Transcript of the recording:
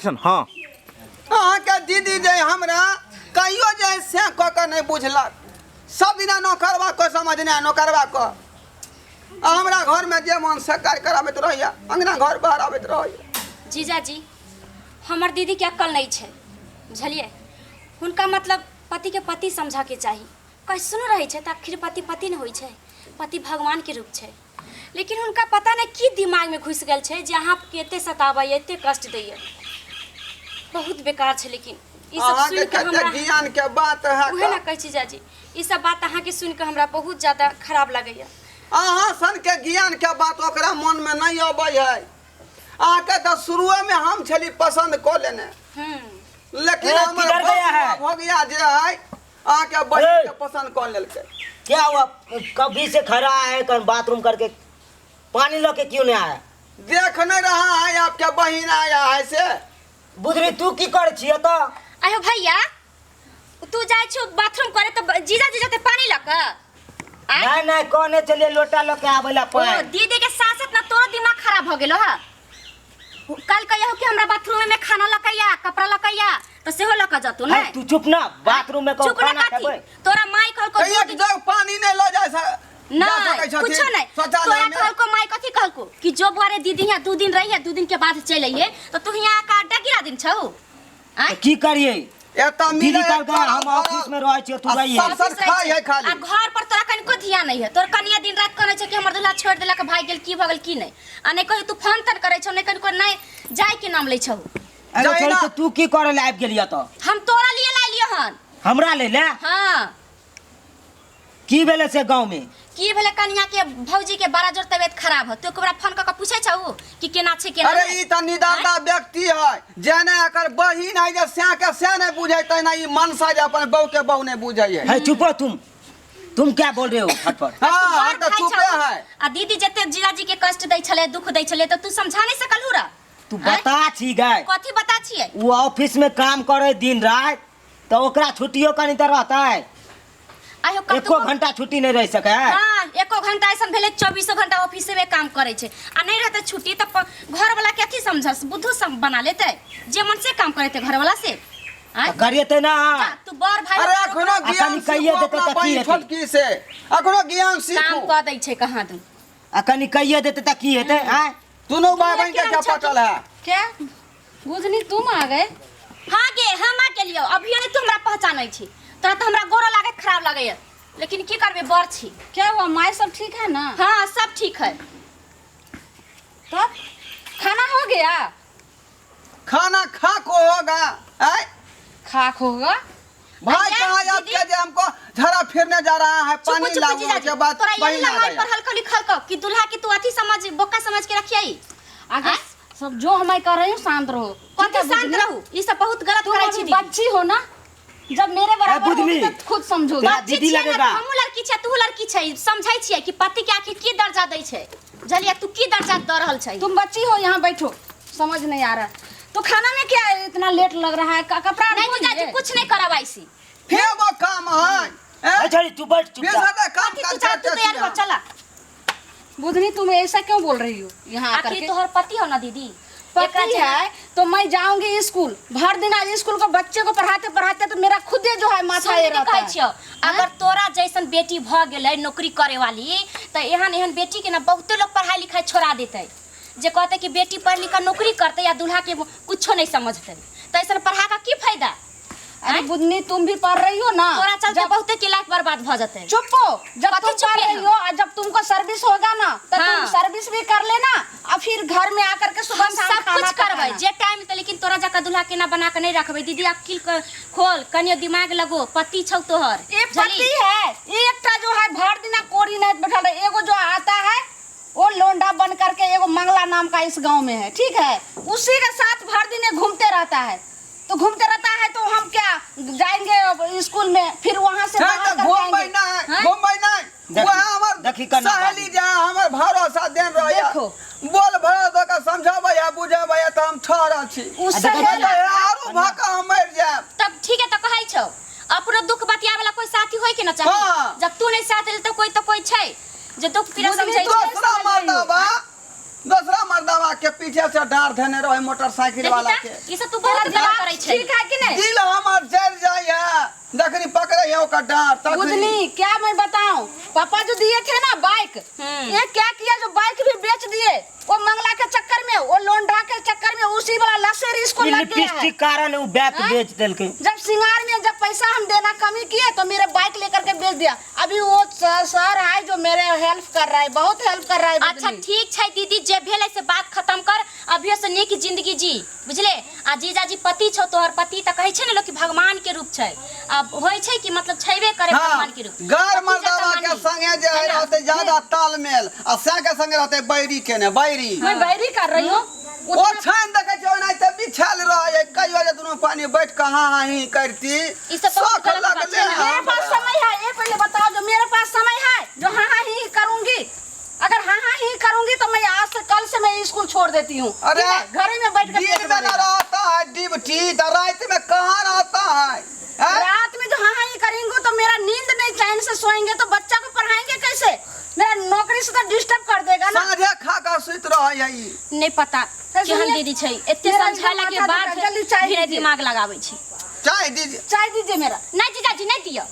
Action. हाँ, अहाँके दीदी जे हमरा कहियो जे से कऽ के नहि बुझलक, सब दिना नौकरवा कऽ समझने नौकरवा कऽ, आ हमरा घरमे जे मन से कार्य कराबैत रहैया, अंगना घर बहराबैत रहैया। जीजाजी, हमर दीदीके अक्कल नहि छै, बुझलियै? हुनका मतलब पतिके पति समझऽके चाही। कैसनो रहै छै तऽ आखिर पति पति ने होइ छै, पति भगवानके रूप छै। लेकिन हुनका पता नहि की दिमागमे घुसि गेल छै जे अहाँके एते सताबैए, एते कष्ट दैए। बहुत बेकार छै। लेकिन ई सब अहाँके सुनि कऽ कते हमरा ज्ञान के बात है। उहे ने कहै छी जीजाजी, ई सब बात अहाँके सुनि कऽ हमरा बहुत ज्यादा खराब लगैए। अहाँ सन के ज्ञान के बात ओकरा मन में नहीं अबै है। अहाँके तऽ शुरुए में हम छली पसंद कऽ लेने, लेकिन ए, हमर किधर गया है? भगिया जे है अहाँके बहिन ए! के पसंद कऽ लेलकै। क्या हुआ? कभी से खड़ा है, कल बाथरूम करके पानी लो के क्यों नहीं आया? देख नहीं रहा है आपके बहिन आया है से। बुधनी, तू की कर छियो तो? आयो भैया, तू जाइ छौ बाथरूम करे तऽ जीजा जीजा ते पानी लऽ कऽ आँय? नहीं नहीं, कहने चलिए लोटा लो के आवेला ओ पानी। दीदी के साथ साथ ना तोरो दिमाग खराब हो गेलो हा। कल कहियो कि हमरा बाथरूम में खाना लकैया, कपड़ा लकैया, तो सेहो लक जतो है, ने। तू चुप ना, बाथरूम में चुप ना खाना कथी? खेबै। तोरा माई कहलको तऽ एक दूध जग पानी नहीं लऽ जा जा सकै नहीं छथिन कुछो नहीं। शौचालय तोरा में। कहलको माई, कथी कहलको कि जो बुआरे दीदी यहाँ 2 दिन रही है, 2 दिन के बाद चल अइहे, तो तू यहाँ का अड्डा गिरा दिन छौ? आँय? की करिए? एतऽ दीदी मिलै कहलकै हम ऑफिस में रहै छियै, तू आ रहिए। सब ऑफिस रहै खाइ छै। है खाली। आ घर पर तोरा कनिको ध्यान नहीं है। तोर कनिया दिन रात कहै छै कि हमर दूल्हा छोड़ि देलक, भागि गेल, की भऽ गेल की नहि, आ नहि कहियो तू फोन तोन करै छौ, नहि कनिको नहि जाय के नाम लै छौ। अरे जाहि छोड़ी, ना। तो तू की करे ले आबि गेलियै तऽ? हम तोरा लिए लाइलियो हन। हमरा ले ले? हाँ। की भेलै से गाँव में? की भेलै, कनिया के भौजी के बड़ा जोर तबियत खराब हो, तू ओकरा फोन कऽ के पूछै छौ कि केना छै केना अरे नहि? ई तऽ निदाता व्यक्ति है, जेना एकर बहिन है जे सैं के सैं नहीं बुझै, तहिना ई मनसा जे अपन बहू के बहू नहीं बुझै है। है, चुप हो तुम। तुम क्या बोल रहे हो फटफट? हाँ, तू हम बड़ तऽ भाई चुपे छौ। है। आ दीदी जते जीजाजी के कष्ट दै छलै, दुख दै छलै, तऽ तू समझा नहीं सकलहु र? तू आँय? बता छी गए। कथी बता छियै? वो ऑफिस में काम करे दिन रात, तो ओकरा छुट्टियो कनी तऽ रहतै? आयो कतबो एको घंटा छुट्टी नहीं रह सके है। हाँ, एको घंटा ऐसा भेलै 24 घंटा ऑफिसे में काम करै छै, आ नहीं रहतै छुट्टी तऽ घर वाला के अथी समझस बुद्धू सम बना लेतै, जे मन से काम करेतै घर वाला से। आँय? तऽ करिएतै ना। जा, तू बड़ भाई अरे अखनो आ ज्ञान कनि कहिए सीखू देतै अपना तऽ की बहिन हेतै? छोटकी से, अखनो ज्ञान काम सीखू। कऽ दै छै कहाँ दू। आ कनि कहिए देतै तऽ की हेतै? आँय? दुनू भाई बहन के क्या पटल है? क्या बुधनी, तुम आ गए? हाँ गे, हम आ गेलियौ। अभियो नहीं तू हमरा पहचानै छी, तोरा तऽ हमरा गोरो लागैत खराब लगैया, लेकिन की करबै, बड़ छी। क्या हुआ माई, सब ठीक है ना? हाँ, सब ठीक है। तब खाना हो गया? खाना खा को होगा आय? खाक होगा। भाई अरे कहाँ दीदी। आपके जे हमको झरा फिरने जा रहा है, चुप पानी चुप लाओ जीजाजी, के बाद तोरा यही बहिन आ लंगाई गया। पर हल्का लिखल क कि दूल्हा के तू अथी समझ, बोका समझ के रखियई। आगे आँय? सब जो हमारे कर रही हूँ, शांत रहो। ठीक कथी है, शांत बुधनी? रहू, ई सब बहुत गलत तुम करै अभी छी दीदी। बच्ची हो ना, जब मेरे बराबर बुधनी। होगी तो खुद समझोगे। तेरा बच्ची दीदी छियै ने, लगेगा। हमहूँ लड़की छियै, तू लड़की छै, समझै छियै कि पति के आखिर की दर्जा दै छै, बुझलियै? तू की दर्जा दऽ रहल छै? तुम बच्ची हो, यहाँ बैठो, समझ नहीं आ रहा। तो खाना में क्या है, इतना लेट लग रहा है? कपड़ा नहीं धो जीजाजी, लिए? कुछ नहीं करब ऐसी। फिर वो काम है है छोड़ी, तू बैठ फिर चुपचाप। सादा काम कथी काज तू चल, तू करते तैयार हो, छियै। चला। बुधनी, तुम ऐसा क्यों बोल रही हो यहाँ आकर आखिर के? तोहर पति हो ना दीदी। एकरा पति जे- है तो मैं जाऊंगी स्कूल, भर दिन आज स्कूल को बच्चे को पढ़ाते पढ़ाते तो मेरा खुद जो है माथा सुन ये दीदी, रहता कहै है। छियौ, अगर तोरा जैसन बेटी भऽ गेलै नौकरी करे वाली, तऽ एहन एहन बेटी के ना बहुते लोग पढ़ाई लिखाई छोड़ा देतै, जे कहतै कि बेटी पढ़ लिख कऽ नौकरी करतै या दूल्हा के कुछो नहीं समझतै, तऽ ऐसन पढ़ा कऽ की फायदा? अरे बुधनी, तुम भी पढ़ रही हो ना, तोरा चलते जब बहुते के लाइफ बर्बाद भऽ जेतै। चुप हो। जब कथी तुम पढ़ चुपिए रही हम? हो और जब तुमको सर्विस होगा ना तो तुम हाँ। सर्विस भी कर लेना और फिर घर में आकर के सुबह हम शाम सब खाना कुछ करबै पकाना। जे टाइम तऽ, लेकिन तोरा जकाँ दूल्हा केना बना के नहीं रखबै। दीदी, अक्किल खोल, कनियो दिमाग लगो, पति छौ तोहर। ये बुझली? पति है एकटा जो है भर दिना कोरी नहीं बैठल रहे। एगो जो आता है वो लोंडा बन करके एगो मंगला नाम का इस गांव में है, ठीक है, उसी के साथ भर दिन ये घूमते रहता है। तो घूमते रहता है तो हम क्या जाएंगे अब स्कूल में, फिर वहाँ से है बाहर तऽ करके घूमबै आएंगे। नहि, हैं? घूमबै नहि। देखी- वएह हमर देखी कन्ना सहेली बाजी। जे हमर भरोसा देन रहैया, देखो। बोल भरोसा दऽ कऽ समझाबै आ बुझाबै तऽ हम ठहरल छी। उस आ देखै सहेली नहि तऽ आरो भऽ कऽ हम मरि जायब। तब ठीक है, तऽ कहै छौ अपनो दुख बतियावे वाला कोई साथी होय के ना चाही। हाँ। जब तू नहीं साथ देले तो कोई तो कोई छै जे दुख पीड़ा बुझली समझै तो छै। दोसरा मर्दाबा, दोसरा मर्दाबा के पीछे पीछे से डांट धेने रहे मोटरसाइकिल देखी वाला त, के ई सब तू बहुत तेरा गलत करै दिमाग छै ठीक है कि नहीं दिल हमर जल जाइ है जखनी पकड़े है ओकर डांट तखनी बुझली क्या मैं बताऊं, पापा जो दिए थे ना बाइक, ये क्या किया जो बाइक भी बेच दिए, वो मंगला के चक्कर में, वो लोंढा के चक्कर में, उसी वाला लसेर इसको ई लग गया है। लिपस्टिक कारण उ बैग बेच देलकै। जब सिंगार में जब पैसा हम देना कमी किए तो मेरे बाइक लेकर के बेच दिया। अभी वो सर है जो मेरे हेल्प कर रहा है, बहुत हेल्प कर रहा है। अच्छा बुझली। ठीक छै दीदी, जे भेलै से बात खत्म कर, अभियो से नीक जिंदगी जी, बुझले। आ जीजाजी पति छौ तोहर, पति तऽ कहै छै ने लोक कि भगवान के रूप छै, आ होइ छै कि मतलब छैबे करे हाँ, भगवान के रूप। गैर पति मर्दावा जकाँ के मानी। संगे जे है है ना? रहते ज्यादा तालमेल आ से के संगे रहते बैरी के ने बैरी। मैं बैरी कर रही हूँ। ओ छान देखे छै ओनाहिते बिछायल रहे, कहियो जे दुनू पानी बैठ के हाँ हाँ ही करती। ई सब बहुत शौख गलत बात लगले छै ना। मेरे पास समय है, ये पहले बताओ जो मेरे पास समय है जो हाँ हाँ ही करूंगी। अगर हाँ हाँ ही करूंगी तो मैं आज से कल से मैं स्कूल छोड़ देती हूँ। अरे ठीक है? घर ही में बैठ कर दिन पेट में न भरेगा। रहता है ड्यूटी तो रात में कहाँ रहता है हैं? रात में जो हाँ हाँ ही करेंगे तो मेरा नींद नहीं, चैन से सोएंगे तो बच्चा को पढ़ाएंगे कैसे? मेरा नौकरी से तो डिस्टर्ब कर देगा ना। साँझे खा के सुति रहे है ई। नहि पता से केहन सुनिए, दीदी छै, एते मेरा समझाला के माथा बाद दुखा, जल्दी चाय भी नहि दीजिए। दिमाग लगाबै छै। चाय दीजिए। चाय दीजिए मेरा। नहि जीजाजी नहि दिअ।